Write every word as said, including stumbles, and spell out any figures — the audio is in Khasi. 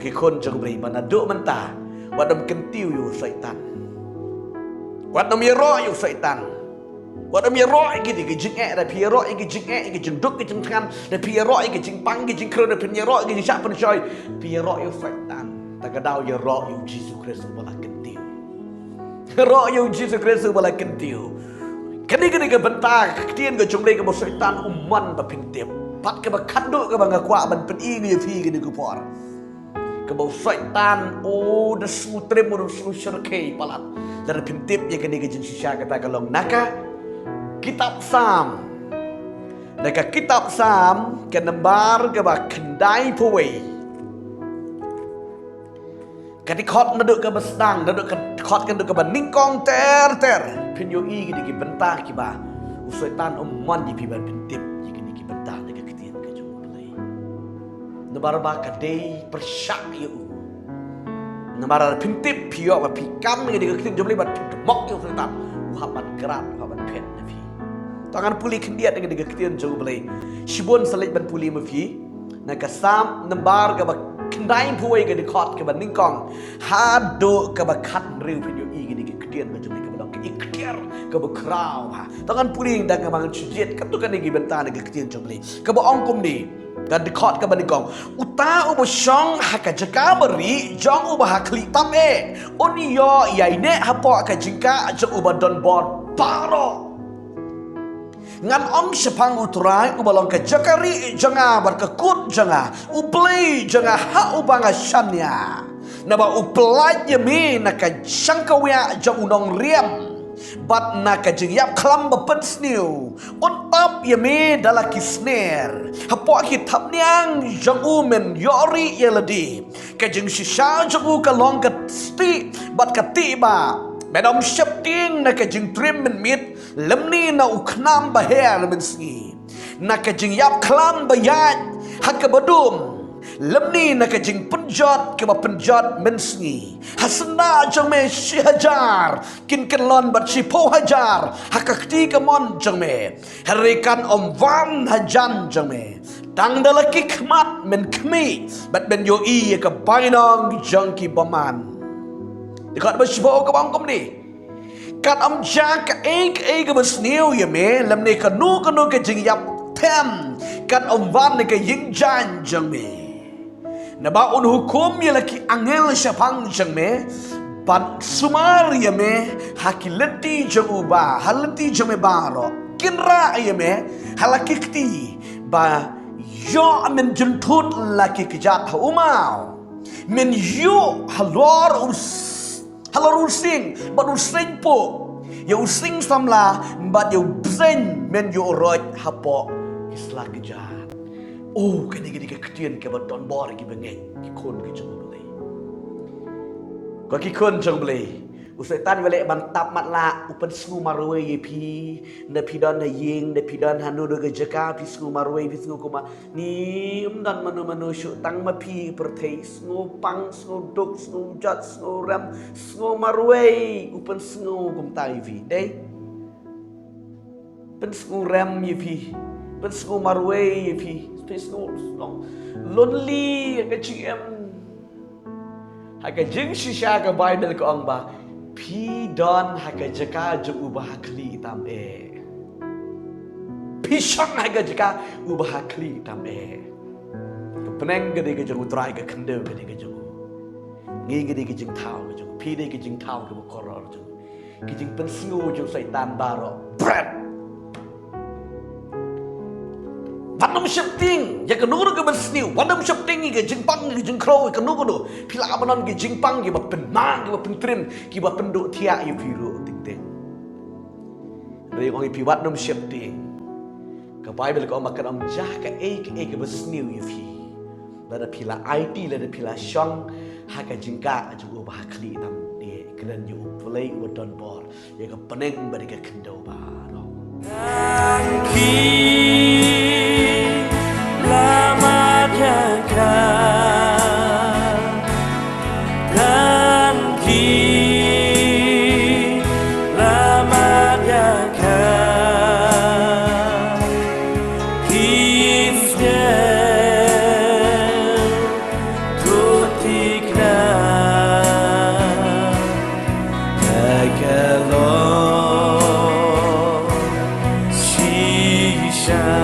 Ki khun jong U Blei, ba naduh mynta wat nym kyntiew ïa u Soitan. Wat nym ïaroh ïa u Soitan. Wat nym ïaroh ïa kine ki jingeh. Da phi ïaroh ïa ki jingeh, ïa ki jingduk, ki jingthngan, da phi ïaroh ïa ki jingpang, ki jingkhrew, da phi ïaroh ïa ki jingshah pynshoi, phi ïaroh ïa u Soitan. Te ka daw ïaroh ïa u Jisu Khrist uba la kyntiew. Ïaroh ïa u Jisu Khrist uba la kyntiew. Kane, kane ka bynta ka ktien ka jong U Blei kaba u Soitan u mon ba phin tip. Bad kaba khadduh kaba nga kwah ban pyni ïa phi kane ka por, kaba u Soitan u da shu trim, u da shu shyrkhei palat. Lada phin tip ïa kane ka jingshisha, kata ka long na ka kitab Salm. Na ka kitab Salm, ka nambar kaba khyndaiphew wei. Ka dkhot naduh kaba sdang, naduh ka dkhot ka naduh kaba nyngkong ter ter. Phin ïohi kine ki bynta kiba u Soitan u mon ïa phi ban pyntip ïa kine ki bynta na ka ktien ka jong U Blei. Namar ba ka dei pyrshah ïa u. Namar ba phin tip, phi ïoh ba phi kam ïa kane ka ktien jong U Blei bad phin tymok ïa u Soitan, u hap ban krat, u hap ban phet na phi. To ngan pule khyndiat ïa kane ka ktien jong U Blei. Shibun sa leit ban pule ma phi. Na ka Salm nambar kaba khyndaiphew wei, ka dkhot kaba nyngkong haduh kaba khathynriew, phin ïohi kane ka ktien ka jong U Blei kaba long ka ikhtiar kaba khraw bha. To ngan pule da kaba ngan shu jied katto katne ki bynta na ka ktien jong U Blei. Kaba ong kumne, ka dkhot kaba nyngkong: Uta uba shong ha ka jaka barieh jong uba ha khlieh tam eh, un ïoh ïaineh hapoh ka jingkah jong uba donbor baroh. Ngan ong shaphang U Trai uba long ka jaka rieh jong nga bad ka kut jong nga, U Blei jong nga ha uba nga shaniah. Naba u pyllait ïa me na ka shangkawiah jong u nongriam, bad na ka jingïapkhlam ba pynsniew. Un tap ïa me da la ki sner. Hapoh ki thapniang jong u men ïoh rieh ïa lade. Ka jingshisha jong u ka long ka stieh bad ka tieh bah. Men ym sheptieng na ka jingtriem mynmiet, lymne na u khnam ba her mynsngi. Na ka jingïapkhlam ba ïaid ha kaba dum, lymne na ka jingpynjot kaba pynjot mynsngi. Ha syndah jong me shi hajar kin kyllon bad shiphew hajar ha ka kti kamon jong me, hynrei kan ym wan hajan jong me. Tang da la ki khmat men khmih bad men ïohi ïa ka bainong jong ki bymman. Dkhot ba shiphew kaba ong kumne: Kan ym jia kaei kaei kaba sniew ïa me, lymne kano kano ka jingïap them kan ym wan na ka ïing jaiñ jong me. Naba un hukum ïa la ki angel shaphang jong me, ban sumar ïa me ha ki lynti jong u ba, ha lynti jong me baroh. Kin rah ïa me ha la ki kti, ba ïoh men jynthut la ki kjat ha u maw. Men ïuh halor u s-, halor u sing bad u seiñ puh, ïa u sing samla bad ïa u bseiñ men ïuh roit hapoh ki sla kjat. O, kane ka dei ka ktien kaba donbor ïa kiba ngeit, ki khun ki jong U Blei. Ko ki khun jong U Blei, u Soitan u leh ban tap matlah, u pynsngew marwei ïa phi. Nda phi don ha ïing, nda phi don hano hano ka jaka, phi sngew marwei, phi sngew kumba, ni ym don mano mano shuh, tang ma phi pyrthei. Sngew pang, sngew duk, sngew jot, sngew rem, sngew marwei, u pynsngew kumta ïa phi. Dei? Pynsngew rem ïa phi, pynsngew marwei ïa phi. Phi sngew, sngew lonely ha ka jingim. Ha ka jingshisha ka Baibl ka ong ba phi don ha ka jaka jong uba ha khlieh tam eh. Phi shong ha ka jaka uba ha khlieh tam eh. Ka bneng ka dei ka jong U Trai, ka khyndew ka dei ka jong u. Ngi ka dei ka jingthaw ka jong u. Phi dei ka jingthaw kaba kordor jong u. Ki jingpynsngew jong u Soitan baroh bret. Wat nym sheptieng ïa kano kano kaba sniew, wat nym sheptieng ïa ka jingpang, ïa ka jingkhrew, ïa kano kano. Phi lah ban don ki jingpang kiba pynmang, kiba pyntriem, kiba pynduh thiah ïa phi ruh teng teng. Hynrei ong ïa phi, wat nym sheptieng. Ka Baibl ka ong ba kan ym jia kaei kaei kaba sniew ïa phi, lada phi la aiti, lada phi la shong ha ka jingkah jong uba ha khlieh tam eh. Kren ïa U Blei uba donbor, ïa ka bneng bad ïa ka khyndew baroh. Tang ki la mad ïa ka. Tang ki la mad ïa ka. Ki sngewthuh ti Sha